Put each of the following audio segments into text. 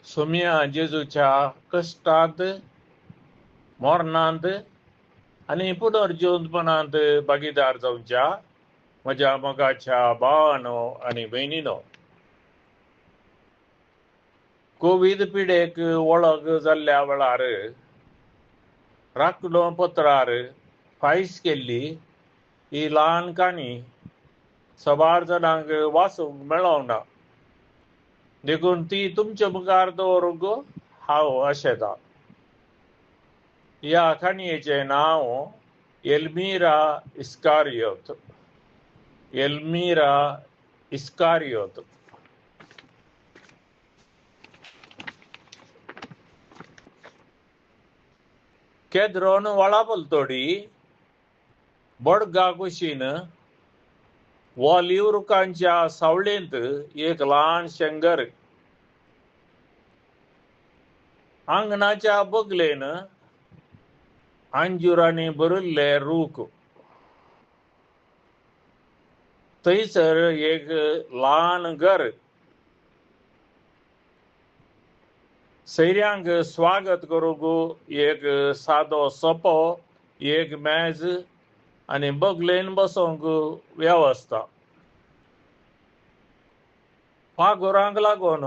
सोमया जेजूच्या कश्टांत, मरणांत आनी पुनर्जिवंतपणांत भागीदार जावच्या म्हज्या मोगाच्या भावानो आनी भयणीनो, कोवीड पिडेक वळख जाल्ल्या वेळार राखणो पत्रार फायस केल्ली ही ल्हान काणी सबार जाणांक वाचूंक मेळोंक ना, देखून ती तुमचे मुखार दवरूंक हांव आशेतां. ह्या काणयेचें नांव एल्मिरा इस्कारियोत. एल्मिरा इस्कारियोत. केद्रोन व्हाळा पलतडी बडगा कुशीन वॉलीव रुखांच्या सावळेंत एक ल्हान शेंगर. आंगणाच्या बगलेन अंजुरांनी भरिल्ले रूख. थंयसर एक ल्हान घर. सैऱ्यांक स्वागत करूंक एक सादो सोपो, एक मेज आनी बगलेन बसोंक वेवस्था. पागोरांक लागून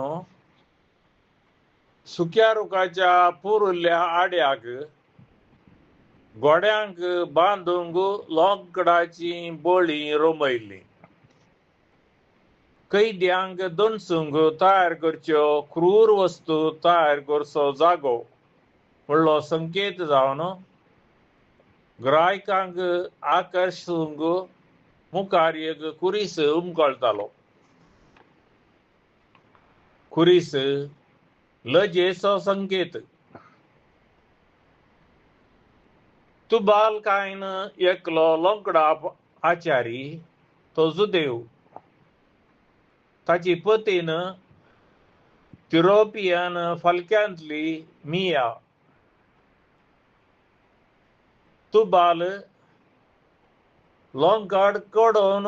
सुक्या रुखाच्या पुरुल्ल्या आड्याक घोड्यांक बांदूंक लोकडाची बळी रोमयल्ली. कैद्यांक दणसूंक तयार करच्यो क्रूर वस्तू तयार करचो जागो म्हणलो संकेत जावन ग्रायकांक आकर्शूंक मुखार एक कुरीस उमकळटालो. कुरीस लजेचो संकेत. तुबाल कायन एकलो लोंकडा आचारी तो जुदेव. ताची पतीन युरोपियन फालक्यांतली मिया. तुबाल लोंकड कडोवन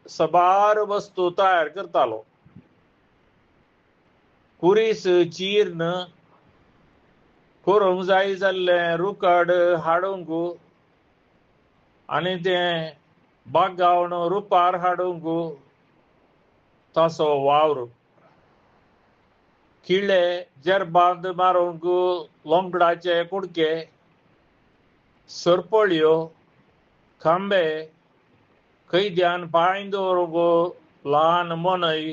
सबार वस्तू तयार करतालो. कुरीस चीर्ण करूंक जाय जाल्लें रुकड हाडूंक आनी तें बागावन रुपार हाडूंक ताचो वावर. किळे जेरबांद मारूंक लोंकडाचे कुडके, सरपळयो, खांबे, कैद्यान पांय दवरूंक ल्हान मोनय,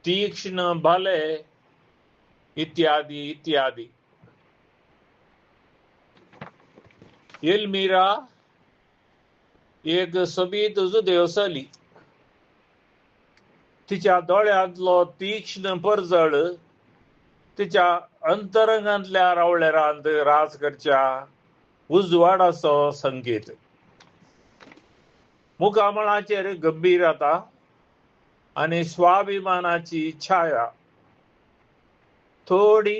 तीक्ष्ण भाले इत्यादी इत्यादी. एल्मिरा एक सोबीत जुदेव चली. तिच्या दोळ्यांतलो तीक्ष्ण परजळ तिच्या अंतरंगांतल्या रावळेरांत राज करच्या उजवाडाचो संकेत. मुखामळाचेर गंभीरता आनी स्वाभिमानाची छाया, थोडी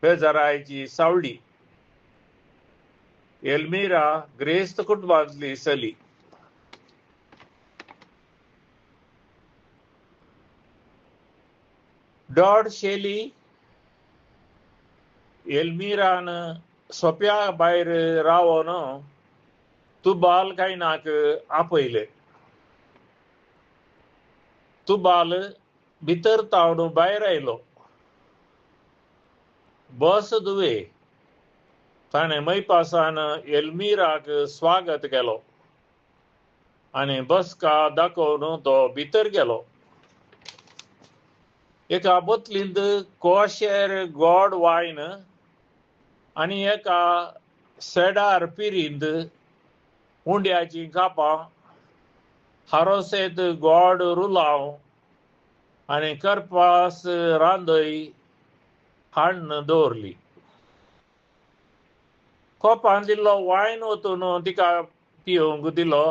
बेजारायची सावळी. एल्मिरा ग्रेस्त कुटुंबांतली चली. डॉड शेली एल्मिरान सोप्या भायर रावन तुबाल कायनाक आपयले. तुबाल भितर तावन भायर आयलो. बस दुवे. ताणें मैपासान एल्मिराक स्वागत केलो आनी बसका दाखोवन तो भितर गेलो. एका बोतलींत कोशेर गोड वायन आनी एका सेडार पिरींत उंड्याचीं कापां, हारोसेत गोड रुलाव आनी करपास रांदय हाडून दवरली. कोपान दिल्लो वायन वतून तिका पिवंक दिलो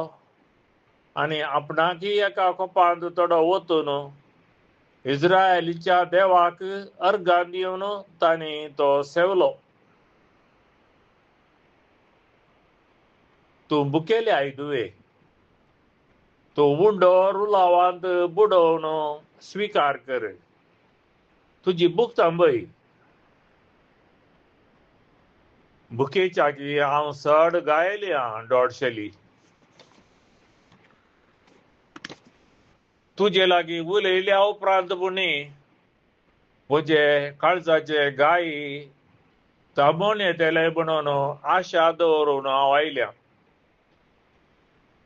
आनी आपणाकय एका कोपांत थोडो वतून इस्रायलीच्या देवाक अर्गां दिवन तांणी तो सेवलो. तूं बुकेले आयदुवे, तूं उंडो रुलावांत बुडोवन स्विकार कर. तुजी भूक थांबय. भुकेच्यागी हांव चड गायली आं डोडशेली. तुजे लागीं उलयल्या उपरांत पुणी म्हजे काळजाचे गायी थांबोवन येतले म्हणून आशा दवरून हांव आयल्या.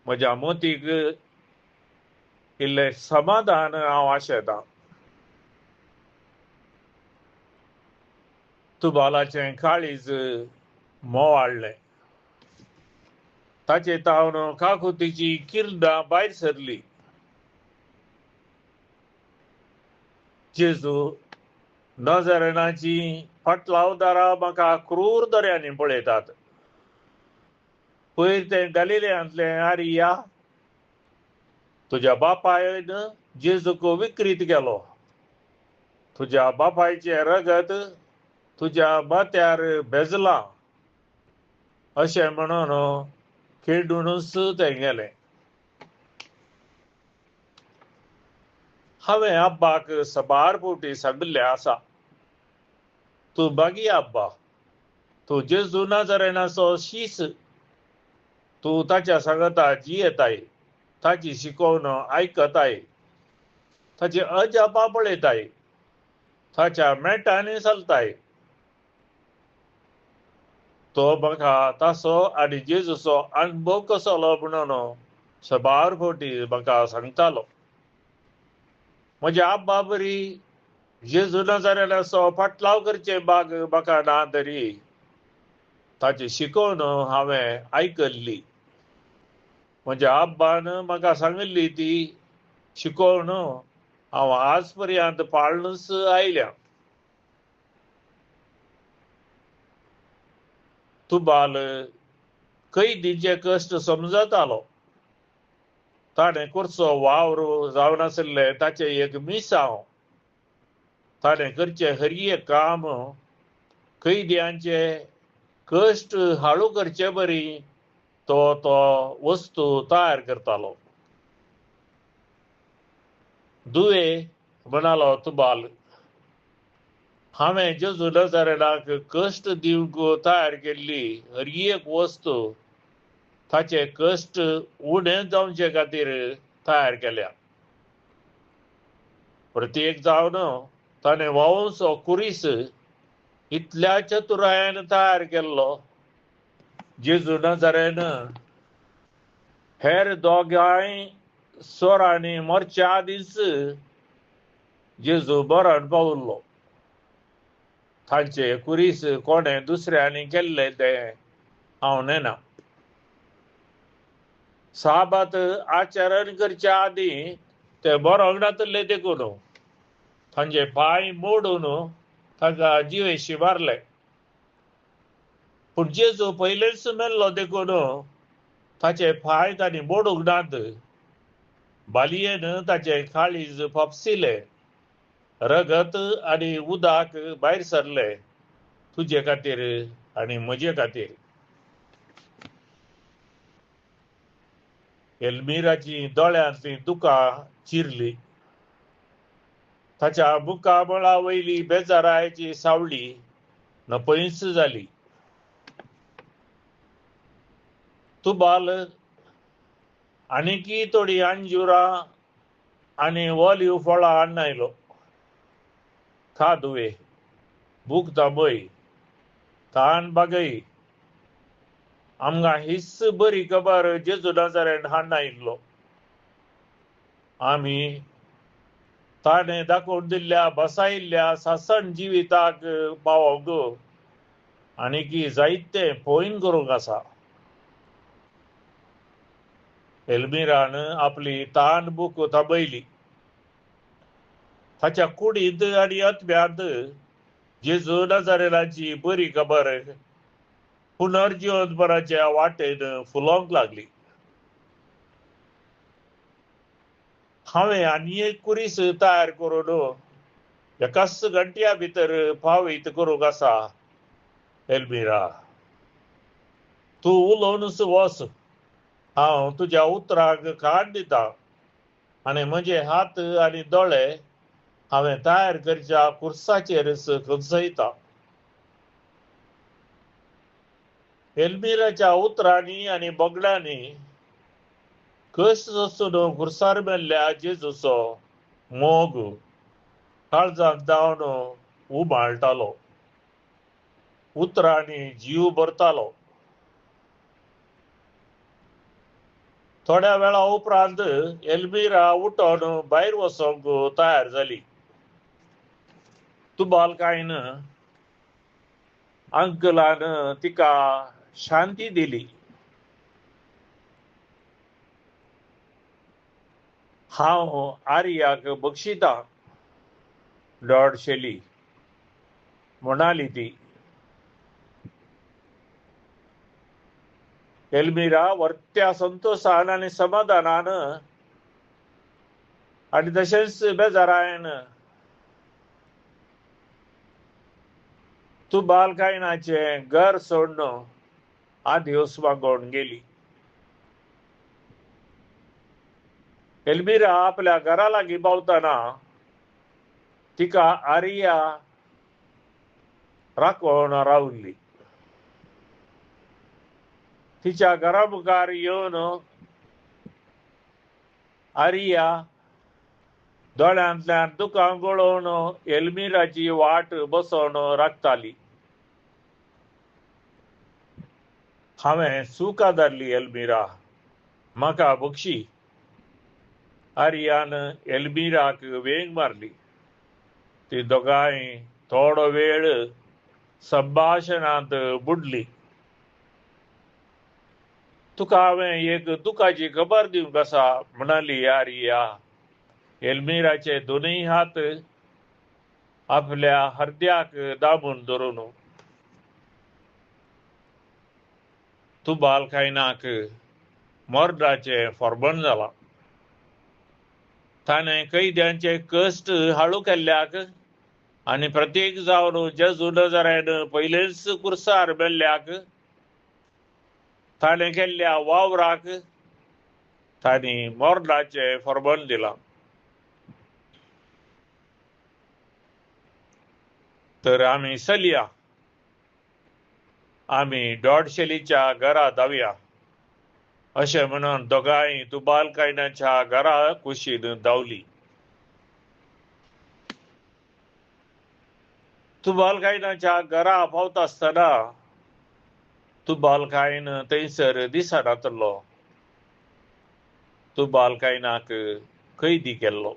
म्हज्या मोतीक इल्लें समाधान हांव आशेतां. तुबालाचें काळीज मोवाळ्ळें. ताचे तावन काकुतीची किर्णां भायर सरली. जेजू नजरेनाची फाटलावदारां म्हाका क्रूर दऱ्यांनी पळयतात. पयर तें गलिलियांतलें आरिया तुज्या बापायन जेजूक विक्रीत केलो. तुज्या बापायचें रगत तुज्या माथ्यार भेजलां अशें म्हणून खेडूनच तें गेलें. हांवें आब्बाक सबार फावटी सांगिल्लें आसा, तूं बागी आब्बा, तूं जेजू नाजरेनाचो शीस, तूं ताच्या सांगता जियेताय, ताची शिकोवन आयकताय, ताची अजापां पळयताय, ताच्या मेटांनी चलताय. तो म्हाका ताचो आनी जेजूचो अणभव कसलो म्हणून सबार फावटी म्हाका सांगतालो. म्हज्या आब्बा बरी जेजू नाजरेनाचो फाटलाव करचे बाग म्हाका ना तरी ताची शिकोवन हांवें आयकल्ली. म्हज्या आब्बान म्हाका सांगिल्ली ती शिकोवन हांव आज पर्यंत पाळूनच आयल्या. तुबाल कैदीचे कश्ट समजतालो. ताणें करचो वावर जावनासलें ताचें एक मिसांव. ताणें करचें हर एक काम कैद्यांचे कश्ट हाळू करचे बरी तो तो वस्तू तयार करतालो. दुवे म्हणालो तुबाल, हांवें जेजू नजरेनाक कश्ट दिवंक तयार केल्ली हर एक वस्तू ताचे कश्ट उणें जावचे खातीर तयार केल्या. प्रत्येक जावन ताणें व्हांवचो कुरीस इतल्या चतुरायेन तयार केल्लो. जेजू नजरेन हेर दोगांय चोरांनी मरच्या आदींच जेजू मरण पाविल्लो. तांचे कुरीस कोणें दुसऱ्यांनी केल्लें तें हांव नेना. साबात आचरण करच्या आदीं ते मरोंक नातिल्ले देखून तांचे पांय मोडून तांकां जिवेशी मारले. पूण जेजू पयलेच मेल्लो देखून ताचे पांय तांणी मोडूंक नात. बालयेन ताचें काळीज फापसिलें, रगत आनी उदक भायर सरलें तुजे खातीर आनी म्हजे खातीर. एल्मिराची दोळ्यांतलीं दुकां चिरली. ताच्या मुखामळा वयली बेजारायची सावळी नपयच जाली. तुबाल आनीकी थोडीं अंजुरां आनी ओलीव फळां हाडून आयलो. खा दुवे, भूक थांबय, तान बागय. आमकां हीच बरी खबर जेजू नाजरेन हाडून आयिल्लो. आमी ताणें दाखोवन दिल्ल्या बसायिल्ल्या सासण जिविताक पावोवंक आनीकी जायतें पळोवन करूंक आसा. एल्मिरान आपली तान भूक थांबयली. ताच्या कुडींत आनी आत्म्यांत जेजू नाजरेनाची बरी खबर पुनर्जिवंतपणाच्या वाटेन फुलोवंक लागली. हांवें आनी एक कुरीस तयार करून एकाच घंट्या भितर पावयत करूंक आसा. एल्मिरा, तूं उलोवनच वच, हांव तुज्या उतराक कान दितां आनी म्हजे हात आनी दोळे हांवें तयार करच्या कुर्साचेरच खंचयता. एल्मिराच्या उतरांनी आनी बोगडांनी कश्ट सोसून खुर्सार मेल्ल्या जेजूचो मोग काळजाक धांवन उबाळटालो, उतरांनी जीव भरतालो. थोड्या वेळा उपरांत एल्मिरा उठून भायर वचोंक तयार जाली. तुबालकायन अंकलान तिका शांती दिली. हांव आर्याक बक्षितां, लॉर्ड शेली, म्हणाली ती. एल्मिरा वर्त्या संतोशान आनी समाधानान आनी तशेंच बेजारायन तुबालकायनाचें घर सोडून आदिवस मागोवन गेली. एल्मिरा आपल्या घरा लागीं पावतना तिका आर्या राखून रावली. तिच्या घरा मुखार येवन आर्या दोळ्यांतल्यान दुकां गळोवन एल्मिराची वाट बसोवन राखताली. हांवें चूक आदारली एल्मिरा, म्हाका बक्षी. आर्यान एल्मिराक वेंग मारली. ती दोगांय थोडो वेळ संभाशणांत बुडली. तुका हांवें एक दुखाची खबर दिवंक आसा, म्हणाली आर्या. एल्मिराचे दोनूय हात आपल्या हर्द्याक दामून धरून. तुबालकायनाक मर्दाचें फॉर्बन जालां. ताणें कैद्यांचे कश्ट हाळू केल्ल्याक आनी प्रत्येक जावन जेजू नजरेन पयलेंच कुर्सार मेल्ल्याक ताणें केल्ल्या वावराक तांणी मर्दाचें फॉर्बन दिलां. तर आमी चलया, आमी डॉडशेलीच्या घरा धांवया, अशें म्हणून दोगांय तुबालकायनाच्या घरा कुशीन धांवली. तुबालकायनाच्या घरा पावता आसतना तुबालकायन थंयसर दिसनातलो. तुबालकायनाक कैदी केल्लो.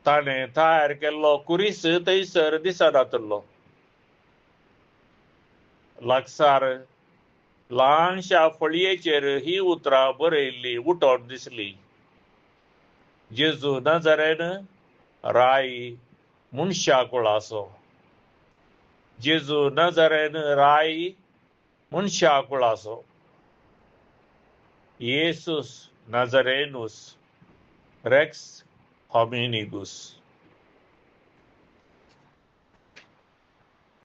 ताणें तयार केल्लो कुरीस थंयसर दिसनातलो. लागसार ल्हानशा फळयेचेर ही उतरां बरयल्ली उठोवन दिसली, जेजू नजरेन राय मनशा कुळाचो, जेजू नजरेन राय मनशा कुळाचो, येसूस नजरेनूस रेक्स होमिनिबूस.